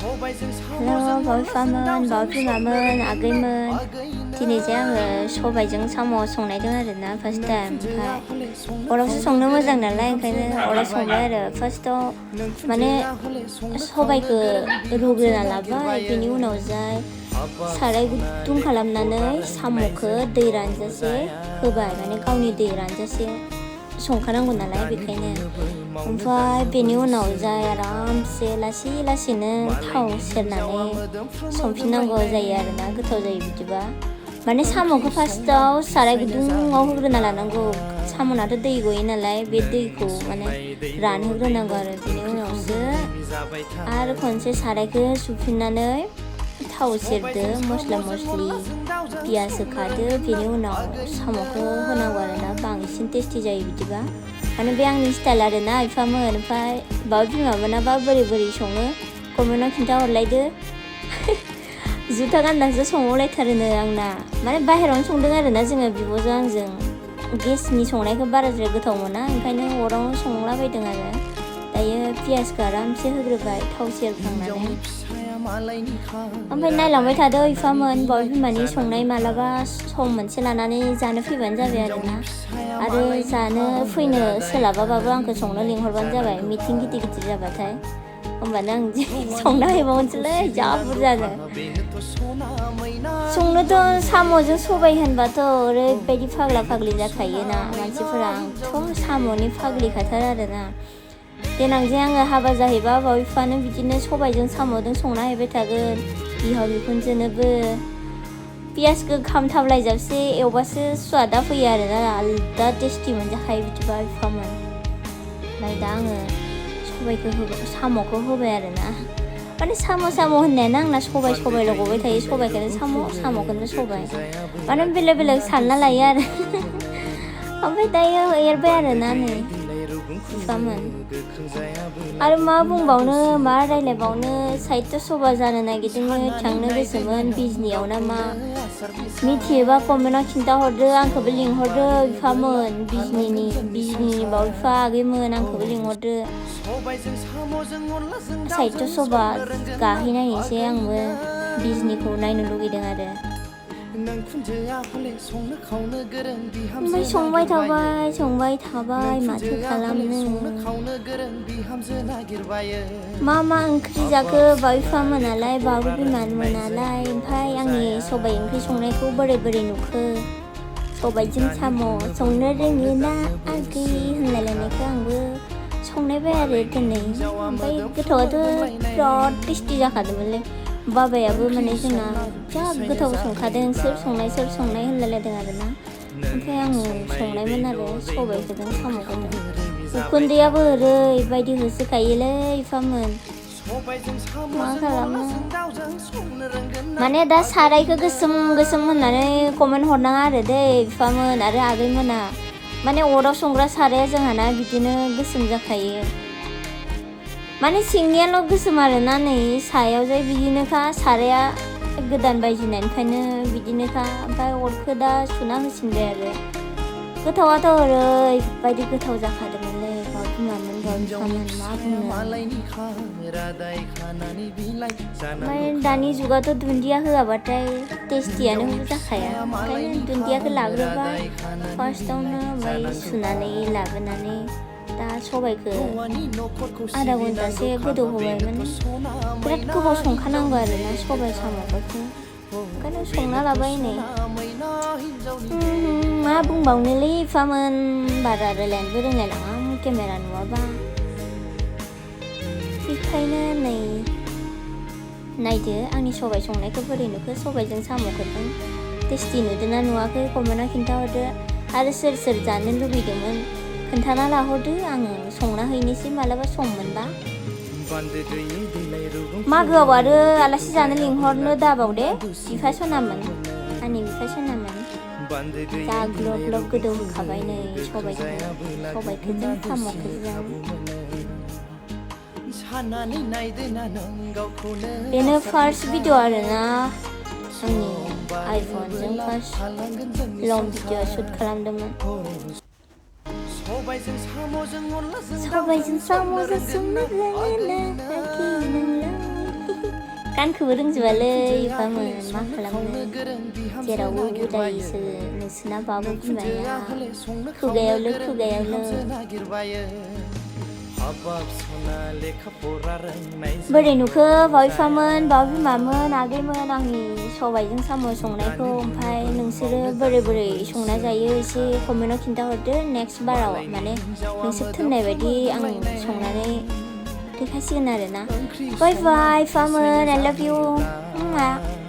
Hello, bảo bifaमोन, bảo बिमामोन, आगैमोन. दिनैजे आङो सबायजों साम' संनायदों आरोना फार्स्ट टाइम. ओमफ्राय अरावसो संनो मोजां नालाय ओंखायनो अराव संबाय आरो. फार्स्टआव माने सबायखौ रुग्रोना लाबाय, बेनि उनाव जाय साराय गुदुं खालामनानै साम'खौ दै रानजासे होबाय, माने गावनि दै रानजासे संखानांगौ नालाय बेखायनो. ओमफ्राय बेनि उनाव जाय आरामसे लासै लासैनो थाव सेरनानै संफिननांगौ जायो आरोना, गोथाव जायो बिदिबा. माने साम'खौ फार्स्टआव साराय गुदुङाव होग्रोना लानांगौ. साम'नाथ' दै गयो नालाय, बे दैखौ माने रानहोग्रोनांगौ आरो. बेनि उनावसो आरो खनसे सारायखौ सुफिननानै थाव सेरदो, मस्ला मस्लि पियास होखादो, बेनि उनाव साम'खौ होनांगौ आरोना. बांसिन टेस्टि जायो बिदिबा. माने बे आंनि स्टाइल आरोना बिफामोन. ओमफ्राय बाबा बिमामोनाबा बोरै सङो कमेन्टआव खिन्थाहरलायदो. जुथा गाननासो संबावलायथारोनो आंना. माने बाहेरायावनो संदों आरोना जोङो बिब'जों आंजों. गेसनि संनायखौ बाराद्राय गोथाव मोना, ओंखायनो अरावनो संलाबायदों आरो. दायो पियासखौ आरामसे होग्रोबाय थाव सेरखांनानै. ओमफ्राय नायलांबाय थादो बिफामोन, बाबा बिमानि संनाय मालाबा सम मोनसे लानानै जानो फैबानो जाबाय आरोना. आरो जानो फैनो सोलाबाबाबो आंखौ संनो लिंहरबानो जाबाय, मिटिं गिदिर जाबाथाय. होमबानो आं संना हैबावनोसैलै, जा बुरजानो. संनोथ' साम'जों सबाय होनबाथ' ओरैबायदि फाग्ला फाग्लि जाखायोना मानसिफोरा. आंथ' साम'नि फाग्लिखाथार आरोना. देनांजे आङो हाबा जाहैबा बाबा बिफानो बिदिनो सबायजों साम'जों संना हैबाय थागोन, बिहाव बिखुनजोनोबो. पियासखौ खामथाबलायजाबसे एवबासो सुवादा फैयो आरोना, आलदा टेस्टि मोनजाखायो बिदिबा बिफामोन. ओमफ्राय दा आङो साम'खौ होबाय आरोना. माने साम' होननायानो आंना सबायल' गबाय थायो. सबायखौनो साम'खौनो सबाय, माने बेलेग सानना लायो आरो. ओमफ्राय दायो एरबाय आरोना नै बिफामोन. आरो मा बुंबावनो, मा रायलायबावनो. साहित्य सभा जानो नागिरदोंमोन, थांनो गोसोमोन बिजनियाव ना मा. मिथियोबा कमेन्टआव खिन्थाहरदो, आंखौबो लिंहरदो बिफामोन. बिजनिनि बाबा बिफा आगैमोन, आंखौबो लिंहरदो. साहित्य सभा गाहैनायनोसै आंबो. बिजनिखौ नायनो लुगैदों आरो. ओमफ्राय संबाय थाबाय माथो खालामनो. मा ओंख्रि जाखो बाबा बिफामोनालाय, बाबु बिमामोनालाय. ओमफ्राय आंनि सबाय ओंख्रि संनायखौ बोरै नुखो? सबायजों साम' संनो रोङो ना आगै होनलायलायनायखौ आंबो संनायबाय आरो दिनै. ओमफ्राय गोथावआथ' बिराद टेस्टि जाखादोंमोनलै. बाबायाबो माने जोंना जा गोथाव संखादों, सोर संनाय होनलायलायदों आरोना. ओमफ्राय आं संनायमोन आरो सबायखौजों साम'खौजों. उखुन्दैयाबो ओरैबायदि होसोखायोलै बिफामोन, मा खालामनो. माने दा सारायखौ गोसोम होननानै कमेन्ट हरनाङा आरो दै बिफामोन आरो आगैमोना. माने अराव संग्रा साराया जोंहाना बिदिनो गोसोम जाखायो. माने सिंनियाल' गोसोम आरोना, नै सायाव जाय बिदिनोखा. साराया गोदान बायजेननायनिफ्रायनो बिदिनोखा. ओमफ्राय अरखौ दा सुना होसिनबाय आरो. गोथावाथ' ओरैबायदि गोथाव जाखादोंमोनलै बाबा बिमामोन, बाबा बिफामोन, मा बुंनो. ओमफ्राय दानि जुगाथ' दुन्दिया होआबाथाय टेस्टियानो जाखाया. ओंखायनो दुन्दियाखौ लाग्रोबाय फार्स्टआवनो. ओमफ्राय सुनानै लाबोनानै दा सबायखौ आधा घन्टासो गोदौ होबाय. माने बिराद गोबाव संखानांगौ आरोना सबाय साम'खौथ', ओंखायनो संना लाबाय नै. मा बुंबावनोलै बिफामोन, बारा रायलायनोबो रोंलायलाङा केमेरा नुवाबा. बेखायनो नै नायदो आंनि सबाय संनायखौ बोरै नुखो, सबायजों साम'खौजों. टेस्टि नुदोंना नुवाखै कमेन्टआव खिन्थाहरदो. आरो सोर जानो लुबैदोंमोन खोन्थाना लाहरदो, आङो संना हैनोसै मालाबा सम मोनबा. मागोआव आरो आलासि जानो लिंहरनो दाबाव दे बिफा सनामोन, आंनि बिफा सनामोन. जा ग्लब गोदौ होखाबाय नै सबायखौजों साम'खौजों. बेनो फार्स्ट भिडिअ आरोना, आंनि आइफनजों फार्स्ट लं भिडिअ शुट खालामदोंमोन. सबायजों साम'जों संनो रोङो ना आगै नोंलाय. गानखौबो रोंजोबालै बिफामोन मा खालामनो जेरावबो उदायसो नोंसोरना बाबु बिमाया खुगायावल' बोरै नुखो बाबु बिफामोन बाबु बिमामोन आगैमोन आंनि सबायजों साम' संनायखौ ओमफ्राय नोंसोरो बोरै संना जायो एसे कमेन्टआव खिन्थाहरदो नेक्स्ट बाराव माने नोंसोर थिननाय बायदि आं संनानै देखायसिगोन आरोना बाय बाय बिफामोन I love you